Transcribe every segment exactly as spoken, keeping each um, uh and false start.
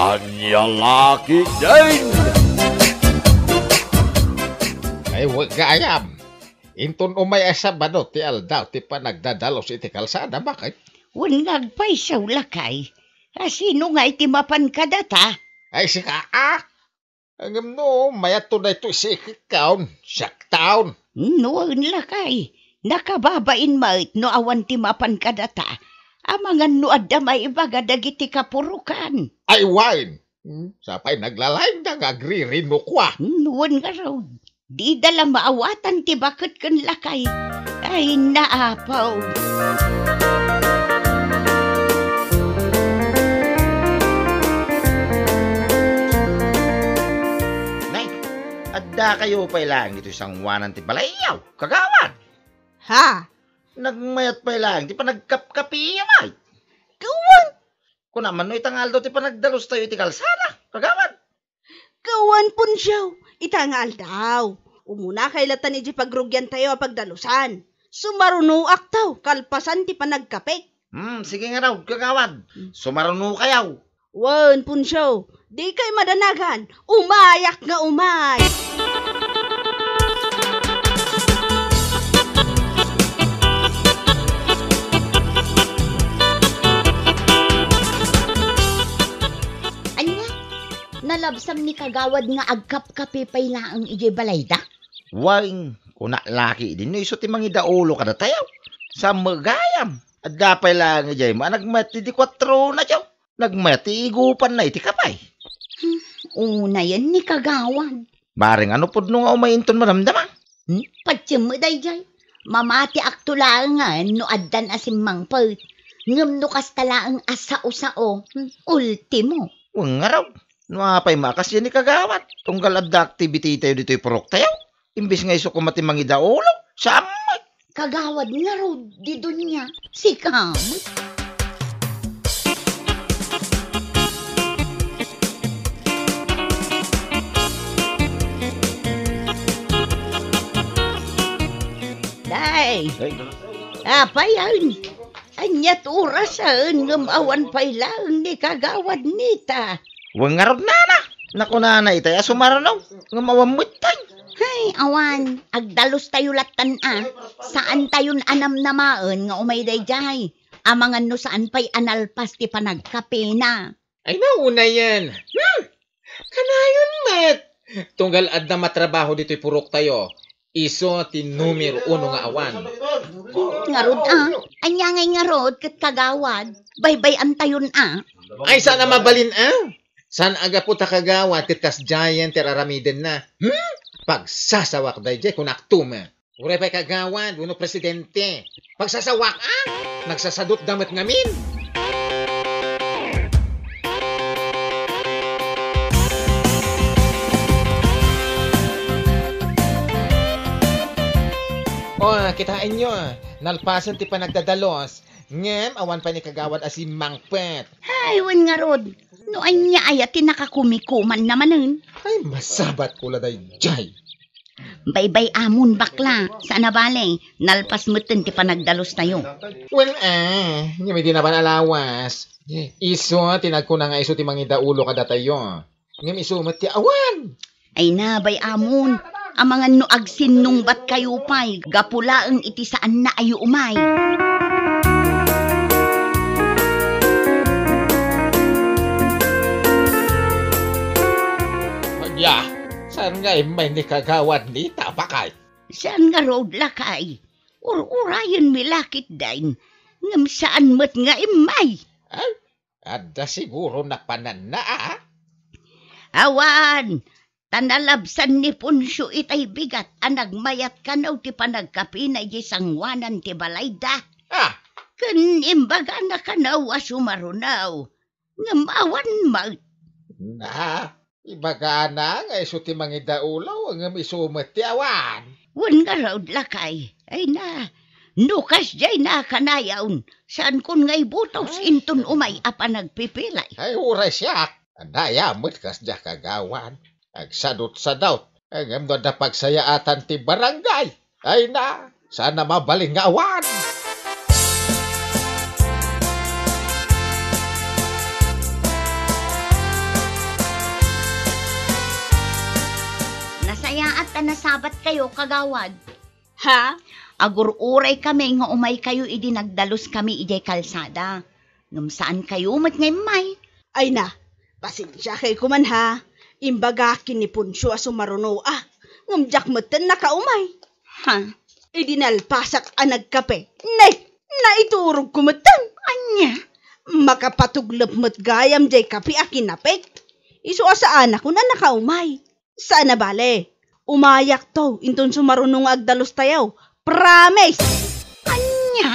Ania la ketdin? Ay, wen gayam. Inton umay a Sabado ti aldaw ti panagdadalus iti kalsada, bakit? Wen nga agpayso, lakay. A, sino ngay ti mapan kadata? Ay, sika, a? Ngem no mayatto daytoy sikkaon, siaktaon. No, wen lakay, nakababain met no awan ti mapan kadata. Amangan no adda maibaga dagiti kapurokan. Ay, wen. Hmm, sapay naglalayda nga agririnukua. No, wen ngarud. Dida la maawatan ti baket ken lakay. Ay, naapaw. Nay, adda kayo pay laeng ditoy sanguanan ti balayyo, kagawad? Ha? Nagmayat pay laeng ti panagkapkapiyo, ay. Kawan. Kuna man no ita nga aldaw ti panagdalus tayo iti kalsada, kagawad. Kawan, Poncio, ita nga aldaw. Umuna kay latan iti pagrugian tayo a pagdalusan. Sumarunoak taw, kalpasan ti panagkapik. Hmm, sige nga daw, kagawad. Hmm. Sumaruno kayaw. Wen, Poncio, di kay madanagan, umayak nga umay. Ania? Nalabsam ni kagawad nga agkapkapi pay laeng idiay balayda? Wen, kuna laki idi no isu ti mangidaulo kadatayo. Sa megayam, adda pay laeng idiay managmet ti di kuatro na, Joe. Nagmayat ti igupanna iti kape. Hmm, unayen ni kagawad. Bareng ano pudno nga umay inton madamdama? Hmm, patiem met daydiay. Mamatiakto laengen no addan a simmangpet. Ngem no kasta laeng a sao-sao, hmm, ultimo. Wen ngarud, no apay makasian ni kagawad, tunggal adda activity tayo ditoy purok tayo. Imbes nga isu koma ti mangidaulo, saan met? Kagawad ngarud, di dunia, sika met. Day, ay, apay, ay, aniat orasen ngem awan pay laeng ni kagawad nita. Wen ngarud, nana, nakunana itay a sumaruno, ngem awan metten. Hay, awan, agdalus tayo lattan a. Saan tayon a namnamaen nga umay daydiay. Amangan no saan pay a nalpas ti panagkapena. Ay, naunayen. Hmm! Kanayon met. Tunggal adda matrabaho ditoy purok tayo. Isu ti numero uno nga awan. Ngarud a, ania ngay ngarud ket kagawad, baybay-antayon a. Ay, saan a mabalin a? Saan a gapu ta kagawad ket kasdiayen ti ar-aramidenna? Hmm? Pagsasawak daydiay, kunak tume. Uray pay kagawad wenno presidente. Pagsasawak a? Nagsasadutda met ngamin. O, kitaenyo, nalpasen ti panagdadalos, ngem awan pay ni kagawad a simmangpet. Hay, wen ngarud, no ania aya ti nakakumikumanna manen? Ay, masabatko la daydiay. Baybay-amon, bakla, saan a bale, nalpas metten ti panagdalos tayo. Wen, a, ngem idi napan a lawas, isu ti nagkuna nga isu ti mangidaulo kadatayo. Ngem isu met ti awan. Ay na, bay-amon, amangan no agsinnungbat kayo pay, gapu laeng iti saanna a umay. Ania, saan nga immay ni kagawad nita, bakay? Saan ngarud, lakay? Ur-urayenmi la ketdin, ngem saan met nga immay. Ay, adda siguro napananna, a? Awan, ta nalabsan ni Poncio itay bigat a nagmayat kano ti panagkapina idiay sanguanan ti balayda. A? Ken imbagana kano a sumaruno, ngem awan met. Na, ibagana nga isu ti mangidaulo, ngem isu met ti awan. Wen ngarud, lakay. Ay na, no kasdiay na kanayon, saankon nga ibutos inton umay a panagpipilay. Ay, uray siak. Ania met kasdiay, kagawad. Agsadutsadut. Ngem no adda pagsayaatan ti barangay, ay na, saan a mabalin nga awan. Nasabatkayo, kagawad. Ha? Agur-uray kami nga umay kayo idi nagdalus kami idiay kalsada. Ngem saan kayo met nga immay. Ay na, pasensiakay koman ha. Imbagak ken ni Poncio a sumaruno a. Ngem diak metten nakaumay. Ha? Idi nalpasak a nagkape, nay, naiturogko metten. Ania? Makapatuglep met gayam diay kape a kinapek. Isu a saanakon a nakaumay. Saan a bale. Umayakto inton sumaruno nga agdalustayo. Promise! Ania?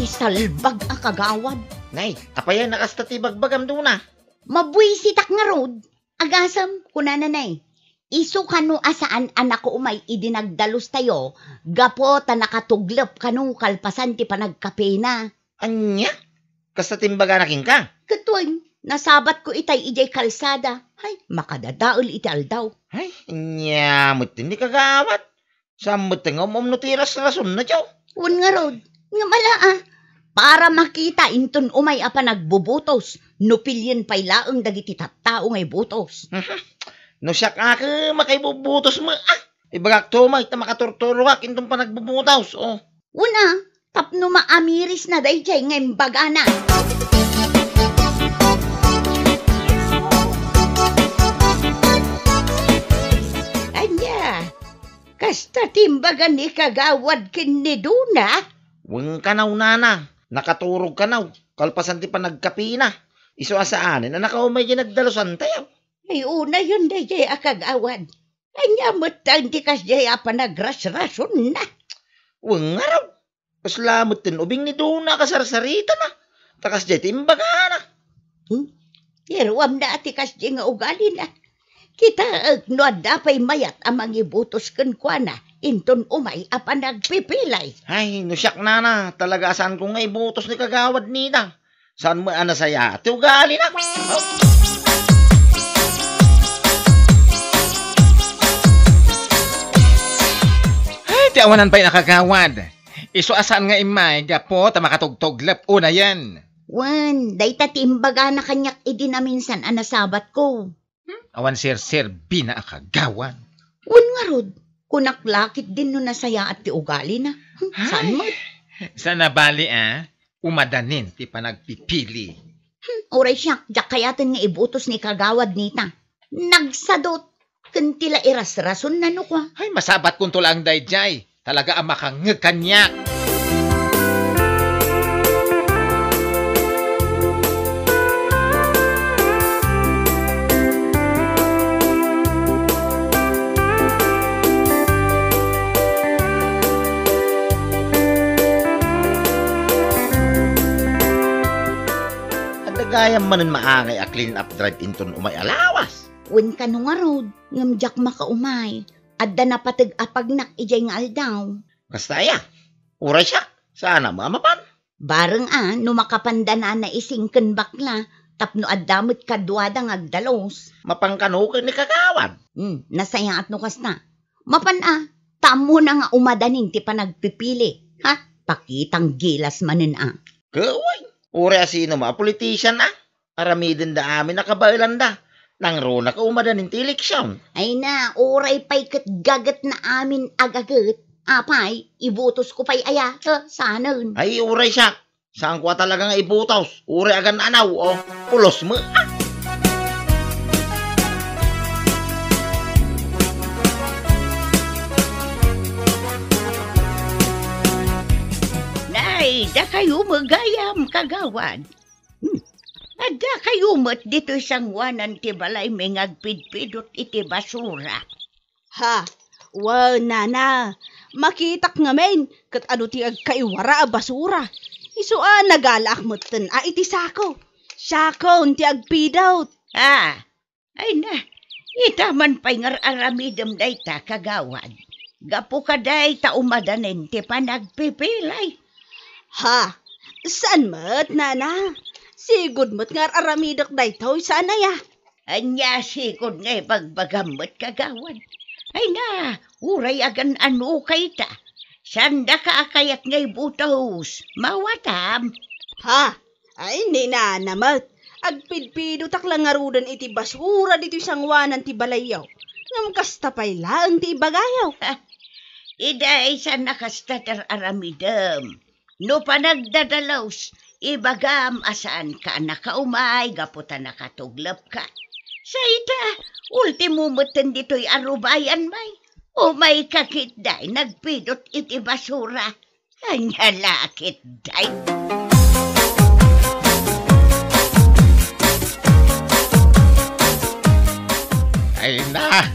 Isalbag a kagawad. Nay, apay a nakasta ti bagbagam, Dona? Mabuisitak ngarud. Agasem, kunana, nay, isu kano a saan a nakaumay idi nagdalustayo gapu ta nakatuglep kano kalpasan ti panagkapena. Ania? Kasta ti imbagana kenka? Ket wen, nasabatko itay idiay kalsada. Hay, makadadael iti aldaw. Hay, ania met ni kagawad? Saan met nga um-um no ti rasrasonna, Joe? Wen ngarud, ngem ala a, para makita inton umay a panagbubutos, no pilien pay laeng dagiti tattao nga ibutos. Mhm. No siak a, ket makaibubutos met, ah. Ibagak to, may, ta makaturturogak inton panagbubutos, oh. Wen a, tapno maamirisna daydiay nga imbagana. Ania? Kasta ti imbaga ni kagawad ken ni Dona? Wen kanaw, nana, nakaturog kanaw, kalpasan ti panagkapina. Isu a saanen a nakaumay diay nagdalusantayo. Ay, unayen daydiay a kagawad. Ania met ti kasdiay a panagrasrasonna? Wen ngarud. Kasla met ti ubing ni Dona a kasarsaritana. Ta kasdiay ti imbagana. Hmm? Iruamna a ti kasdiay nga ugalina. Kitaek no adda pay mayat a mangibutos kenkuana inton umay a panagpipilay. Ay, no siak, nana, talaga a saanko nga ibutos ni kagawad Nina. Saan met a nasayaat ti ugalina? Ay, ti awanan pay a kagawad. Isu a saan nga immay gapu ta makatugtuglep unayen. Wen, dayta ti imbagana kaniak idi naminsan a nasabatko. Hmm? Awan serserbina a kagawad. Wen ngarud, kunak la ketdin no nasayaat ti ugalina. Hmm, saan met? Saan a bale a, umadanin ti panagpipili. Hmm, uray siak, diak kayaten nga ibutos ni kagawad Nita. Nagsadut, ken ti la irasrasonna no kua. Ay, masabatkonto laeng daydiay. Talaga a makangngeg kaniak. Adda gayam manen maangay a clean up drive inton umay a lawas. Wen kano ngarud, ngem diak makaumay. Adda napateg a pagnak idiay nga aldaw. Kasta aya? Uray siak, saan a mapan? Bareng a, no makapanda nana Ising ken bakla, tapno adda met kaduada nga agdalus. Mapan kano ken ni kagawad? Hmm, nasayaat no kasta. Mapan a, ta ammona nga umadanin ti panagpipili. Ha? Pakitang gilas manen a. Kawan, uray a sino ma, politician a? Aramidenda amin a kabaelanda. Nangruna ka umadanin ti eleksion. Ay na, uray pay ket gagetna amin a gaget. Apay, ibutosko pay aya? He, saanen. Ay, uray siak. Saanko a talaga nga ibutos. Uray agan-anaw, o. Pulos met. Ah! Nay, dakayo met gayam, kagawad. Hmm. Addakayo met ditoy sangoanan ti balaymi nga agpidpidot iti basura. Ha? Wen, nana, makitak ngamin ket adu ti agkaiwara a basura. Isu a nagalaak metten a iti sako. Sakon ti agpidot. Ah, Ay na, ita man pay nga ar-aramidem dayta, kagawad. Gapu kadayta umadanen ti panagpipilay. Ha? Saan met, nana? Sigud met nga ar-aramidek daytoy, saan aya? Ania sigud nga ibagbagam met, kagawad? Ay na, uray agan-ano kayta. Saandaka a kayat nga ibutos. Mawatam. Ha? Ay, ni nana met. Agpidpidotak la ngaruden iti basura ditoy sangoanan ti balayyo. Ngem kasta pay laeng ti ibagayo. Iday, saan a kasta ti ar-aramidem. No panagdadalus, ibagam a saanka a nakaumay gapu ta nakatuglepka. Sa ita, ultimo metten ditoy a rubayan, may. Umayka ketdi, nagpidot iti basura. Ania la ketdi? Ay na,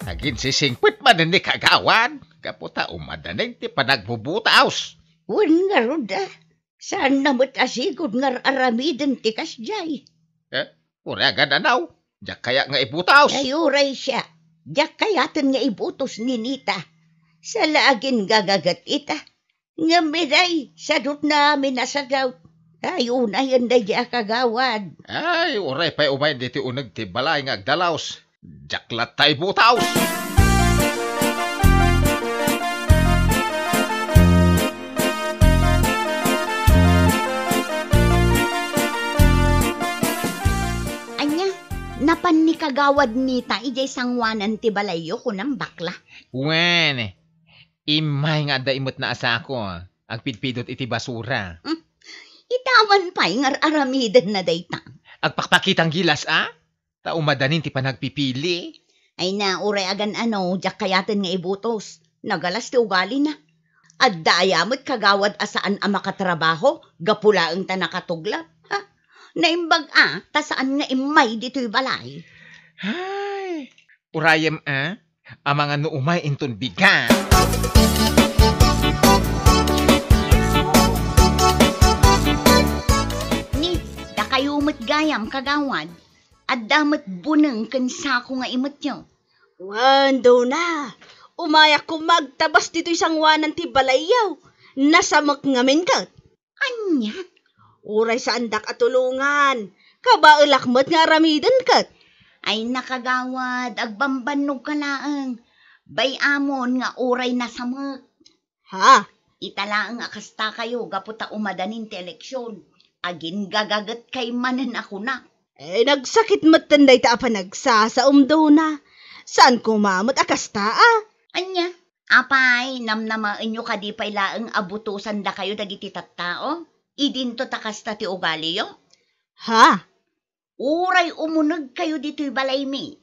aginsisingpet manen ni Kagawad, gapu ta umadanin ti panagbubutos. Wen ngarud, a. Saanna met a sigud nga ar-aramiden ti kasdiay. Eh, uray agan-anaw, diak kayat nga ibutos. Ay, uray siak, diak kayaten nga ibutos ni Nita. Saan la agingagaget ita. Ngem iday, sadutna amin a sadaw. Ay, unayen daydi a kagawad. Ay, uray pay umay ditoy uneg ti balay nga agdalus. Diak latta ibutos. Ania, napan ni Kagawad Nita idiay sangoanan ti balayyo, kunam, bakla? Wen, immay nga adda imetna a sako, agpidpidot iti basura. Hmm. Ita man pay nga ar-aramidenna dayta. Agpakpakitang gilas, a? Ta umadanin ti panagpipili. Ay na, uray agan-ano, diak kayaten nga ibutos. Nagalas ti ugalina. Adda aya met kagawad a saan a makatrabaho, gapu laeng ta nakatuglap. Ha? Naimbag a, ta saan nga immay ditoy balay. Ay, urayem a, amangan no umay inton bigat. Ni, dakayo met gayam, kagawad. Adda met buneng ken sako nga imetyo. Wen, Dona, umayak koma agtabas ditoy sangoanan ti balayyo. Nasamek ngamin ket. Ania? Uray saandak a tulongan. Kabaelak met nga aramiden ket. Ay, nakagawad, agbambannogka laeng. Bay-amon nga uray nasamek. Ha? Ita laeng a kastakayo gapu ta umadanin ti eleksion. Agingagaget kay manen a kuna. Eh, nagsakit metten dayta a panagsasaom, Dona. Saan koma met a kasta, a? Ania? Apay, namnamaenyo kadi pay laeng a butosandakayo dagiti tattao? Idinto ta kasta ti ugaliyo? Ha? Uray umunegkayo ditoy balaymi,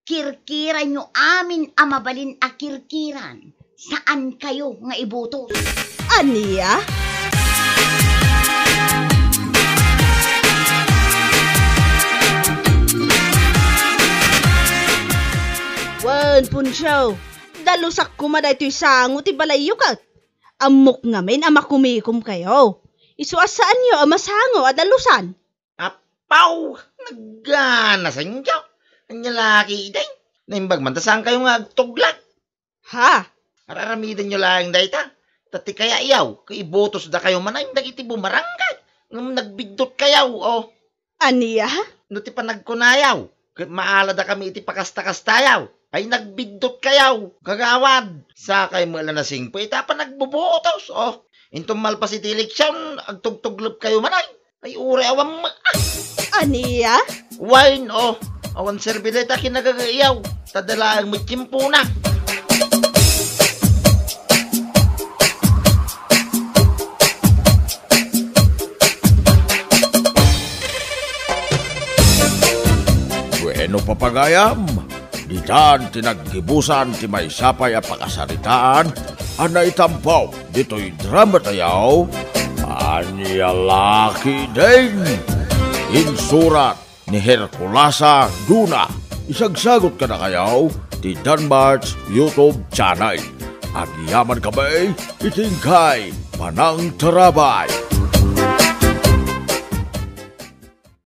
kirkiranyo amin a mabalin a kirkiran, saankayo nga ibutos. Ania? Wen, Poncio, dalusak koma daytoy sango ti balayyo ket. Ammok ngamin a makumikomkayo. Isu a saanyo a masango a dalusan. Apaw! Nagganasanyo! Ania la ketdin? Naimbag man ta saankayo nga agtuglap. Ha? Ar-aramidenyo laeng dayta. Ta ti kayatyo, ket ibutosdakayo manen dagiti bumarangay. Ngem nagbiddutkayo, o. Ania? No ti panagkunayo, ket maaladakami iti pakasta-kastayo, ay nagbiddutkayo, kagawad. Sakay met la nasingpet ita a panagbubutos, o. Inton malpas iti eleksion, agtugtuglapkayo manen. Ay, uray awan ma-, ah! Ania? Wine, o. Awan serbi dayta kinagagayaw. Ta dalaeng met tiempona. Bueno, papagayam, ditan ti naggibusan ti maysa pay a pakasaritaan a naitampo ditoy drama tayo, Ania la ketdin? Insurat ni Herculasa Duna. Isagsagut kadakayo ti Danmart's YouTube channel. Agyaman kami iti inkay panangtarabay.